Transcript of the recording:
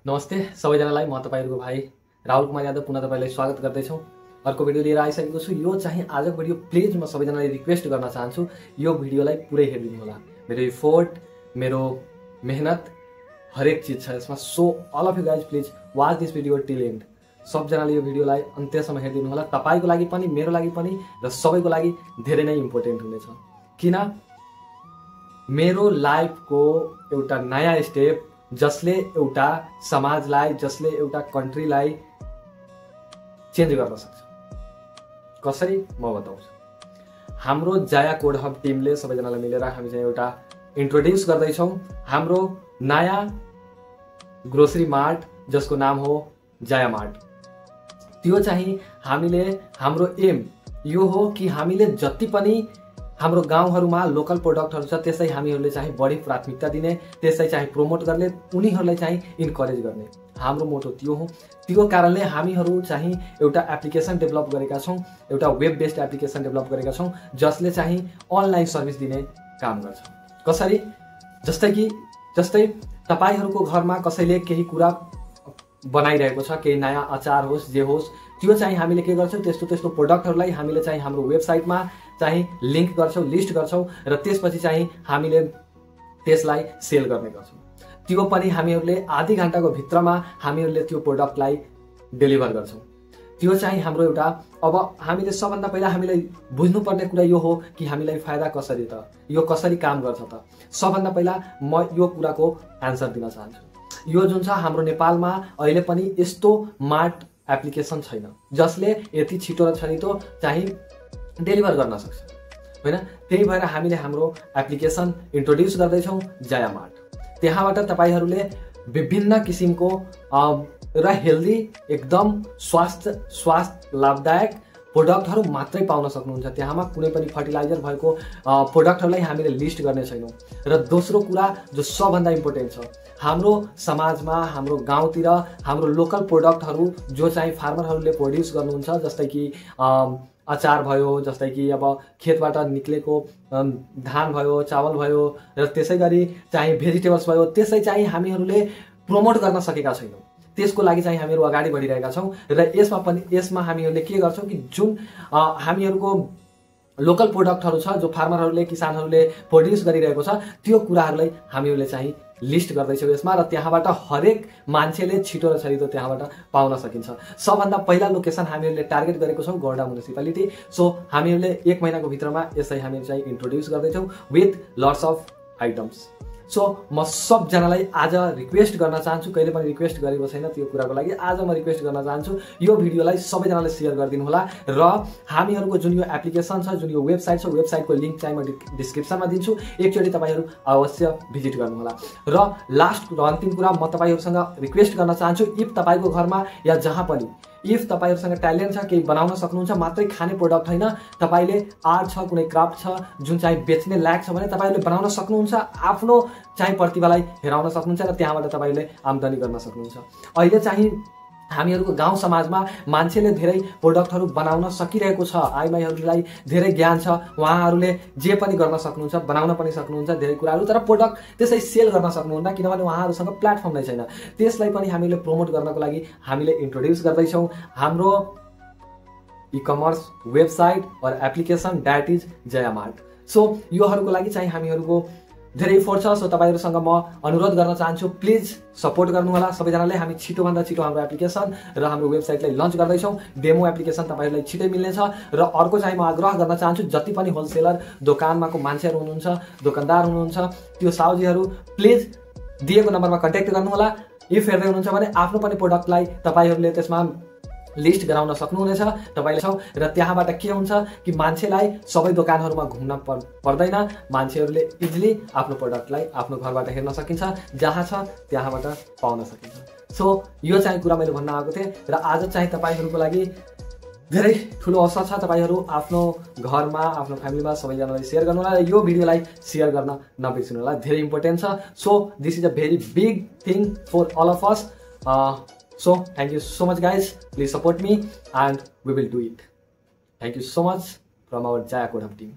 नमस्ते सबैजनालाई म तपाईहरुको भाइ राहुल कुमार यादव पुनः तपाईलाई स्वागत गर्दैछु। अर्को भिडियो लिएर आइसकेको छु। यो चाहिँ आजको भिडियो प्लिज म सबैजनालाई रिक्वेस्ट गर्न चाहन्छु, यो भिडियोलाई पुरै हेरिदिनु होला। मेरो एफोर्ट, मेरो मेहनत हरेक चीज छ यसमा। So all of you guys please watch this video till end. सबजनाले यो भिडियोलाई अन्त्यसम्म हेरिदिनु होला। तपाईको लागि पनि, मेरो लागि पनि र सबैको लागि धेरै नै इम्पोर्टेन्ट हुनेछ। किन मेरो लाइफको एउटा नयाँ स्टेप जसले एउटा समाजलाई, जसले एउटा कन्ट्रीलाई चेन्ज गर्न सक्छ। कसरी म बताउँछु। हाम्रो जाया कोड हब टिमले सबैजनालाई मिलेर हामी चाहिँ एउटा इन्ट्रोड्युस गर्दैछौँ हाम्रो नयाँ ग्रोसरी मार्ट, जसको नाम हो जाया मार्ट। त्यो चाहिँ हामीले, हाम्रो एम यो हो कि हामीले जति पनि हाम्रो गाउँहरुमा लोकल प्रोडक्टहरु छ त्यसै हामीहरुले चाहिँ बढी प्राथमिकता दिने, त्यसै चाहिँ प्रमोट गर्ने, उनीहरुलाई चाहिँ इन्करेज गर्ने। हाम्रो मोटो त्यो हो। त्यो कारणले हामीहरु चाहिँ एउटा एप्लिकेसन डेभलप गरेका छौं, एउटा वेब बेस्ड एप्लिकेसन डेभलप गरेका छौं जसले चाहिँ अनलाइन सर्भिस दिने काम गर्छ। कसरी? जस्तै तपाईहरुको घरमा कसैले केही कुरा बनाइरहेको छ, केही नयाँ अचार होस्, जे होस्, त्यो चाहिँ हामीले के गर्छौं, त्यस्तो प्रोडक्टहरुलाई हामीले चाहिँ हाम्रो वेबसाइटमा चाहिँ लिंक गर्छौं, लिस्ट गर्छौं र त्यसपछि चाहिँ हामीले त्यसलाई सेल गर्ने गर्छौं। त्यो पनि हामीहरुले आधी घण्टाको भित्रमा हामीहरुले त्यो प्रोडक्टलाई डेलिभर गर्छौं। त्यो चाहिँ हाम्रो एउटा, अब हामीले सबभन्दा पहिला हामीले बुझ्नुपर्ने कुरा यो हो कि हामीलाई फाइदा कसरी त, यो कसरी काम गर्छ त। सबभन्दा पहिला म यो कुराको आन्सर दिन चाहन्छु। यो जुन छ हाम्रो नेपालमा अहिले पनि यस्तो मार्ट एप्लिकेसन छैन जसले यति छिटो र छिटो चाहिँ डेलिभर गर्न सक्छ, हैन? त्यही भएर हामीले हाम्रो एप्लिकेसन इन्ट्रोड्युस गर्दैछौं जाया मार्ट। त्यहाँबाट तपाईहरुले विभिन्न किसिमको र हेल्दी, एकदम स्वास्थ्य लाभदायक प्रोडक्टहरु मात्रै पाउन सक्नुहुन्छ। त्यहाँमा कुनै पनि फर्टिलाइजर भएको प्रोडक्टहरुलाई हामीले लिस्ट गर्ने छैनौं। र दोस्रो कुरा जो सबभन्दा इम्पोर्टेन्ट छ, हाम्रो समाजमा, हाम्रो गाउँतिर हाम्रो लोकल प्रोडक्टहरु जो चाहिँ फार्मरहरुले प्रोड्युस गर्नुहुन्छ, जस्तै कि अचार भयो, जस्तै कि अब खेतबाट निक्लेको धान भयो, चावल भयो, र त्यसैगरी चाहिँ भेजिटेबल्स भयो, त्यसै चाहिँ हामीहरुले प्रमोट गर्न सकेका छैनौं। त्यसको लागि चाहिँ हामीहरु अगाडि बढिरहेका छौं र यसमा हामीहरुले के गर्छौं कि जुन हामीहरुको लोकल प्रोडक्टहरु छ, जो फार्मरहरुले, किसानहरुले प्रोड्युस गरिरहेको छ, त्यो कुराहरुलाई हामीहरुले चाहिँ लिस्ट गर्दैछौं यसमा। र त्यहाँबाट हरेक मान्छेले छिटो र छिटो त्यहाँबाट पाउन सकिन्छ। सबभन्दा पहिला लोकेसन हामीहरुले टार्गेट गरेको छौं गौडा म्युनिसिपालिटी। सो हामीहरुले 1 महिनाको भित्रमा यसै हामीहरु चाहिँ इन्ट्रोड्युस गर्दैछौं with lots of items. So म सबजनालाई आज रिक्वेस्ट गर्न चाहन्छु, कहिले पनि रिक्वेस्ट गरेको छैन त्यो कुराको लागि, आज म रिक्वेस्ट गर्न चाहन्छु यो भिडियोलाई सबैजनाले शेयर गरिदिनु होला। र हामीहरुको जुन यो एप्लिकेसन छ, जुन यो वेबसाइट छ, वेबसाइटको लिंक चाहिँ म डिस्क्रिप्सनमा दिन्छु। एकचोटी तपाईहरु अवश्य भिजिट गर्नु होला। र लास्ट र अन्तिम कुरा म तपाईहरुसँग रिक्वेस्ट गर्न चाहन्छु, इफ तपाईको घरमा या जहाँ पनि इफ तपाईहरुसँग ट्यालेन्ट छ, केही बनाउन सक्नुहुन्छ, मात्रै खाने प्रोडक्ट हैन, तपाईले आर्ट छ, कुनै क्राफ्ट छ जुन चाहिँ बेच्ने लायक छ भने तपाईहरुले बनाउन सक्नुहुन्छ, आफ्नो चाहिँ प्रतिभालाई हेराउन सक्नुहुन्छ र त्यहाँबाट तपाईले आम्दानी गर्न सक्नुहुन्छ। अहिले चाहिँ हामीहरुको गाउँ समाजमा मान्छेले धेरै प्रोडक्टहरु बनाउन सकिरहेको छ। आइमाईहरुलाई धेरै ज्ञान छ, उहाँहरुले जे पनि गर्न सक्नुहुन्छ, बनाउन पनि सक्नुहुन्छ धेरै कुराहरु, तर प्रोडक्ट त्यसै सेल गर्न सक्नुहुन्न किनभने उहाँहरुसँग प्लेटफर्म नै छैन। त्यसलाई पनि हामीले प्रमोट गर्नको लागि हामीले इन्ट्रोड्युस गर्दैछौं हाम्रो ई-कमर्स वेबसाइट और एप्लिकेसन दैट इज जाया मार्ट। सो योहरुको लागि चाहिँ हामीहरुको धेरै एफोर्ट छ। सो तपाईहरुसँग म अनुरोध गर्न चाहन्छु, प्लिज सपोर्ट गर्नु होला सबैजनाले। हामी छिटो भन्दा छिटो हाम्रो एप्लिकेसन र हाम्रो वेबसाइटलाई लन्च गर्दैछौं। डेमो एप्लिकेसन तपाईहरुलाई छिटै मिल्नेछ। र अर्को चाहिँ म आग्रह गर्न चाहन्छु, जति पनि होलसेलर, दोकानमाको मान्छेहरु हुनुहुन्छ, दोकानदार हुनुहुन्छ, त्यो साउजीहरु प्लिज दिएको नम्बरमा कन्ट्याक्ट गर्नु होला। इफ हेर्दै हुनुहुन्छ भने आफ्नो पनि प्रोडक्टलाई तपाईहरुले त्यसमा लिस्ट गराउन सक्नुहुनेछ तपाईले। र त्यहाँबाट के हुन्छ कि मान्छेलाई सबै दोकानहरुमा घुम्न पर्दैन, मान्छेहरुले इजिली आफ्नो प्रोडक्टलाई आफ्नो घरबाट हेर्न सकिन्छ, जहाँ छ त्यहाँबाट पाउन सकिन्छ। सो यो चाहिँ कुरा मैले भन्न आएको थिएँ। र आज चाहिँ तपाईहरुको लागि धेरै ठुलो अवसर छ। तपाईहरु आफ्नो घरमा, आफ्नो फ्यामिलीमा सबैजनालाई शेयर गर्नु होला र यो भिडियोलाई शेयर गर्न नबिर्सनु होला, धेरै इम्पोर्टेन्ट छ। So this is a very big thing for all of us. So thank you so much guys, please support me and we will do it. Thank you so much from our Jaya Kodham team.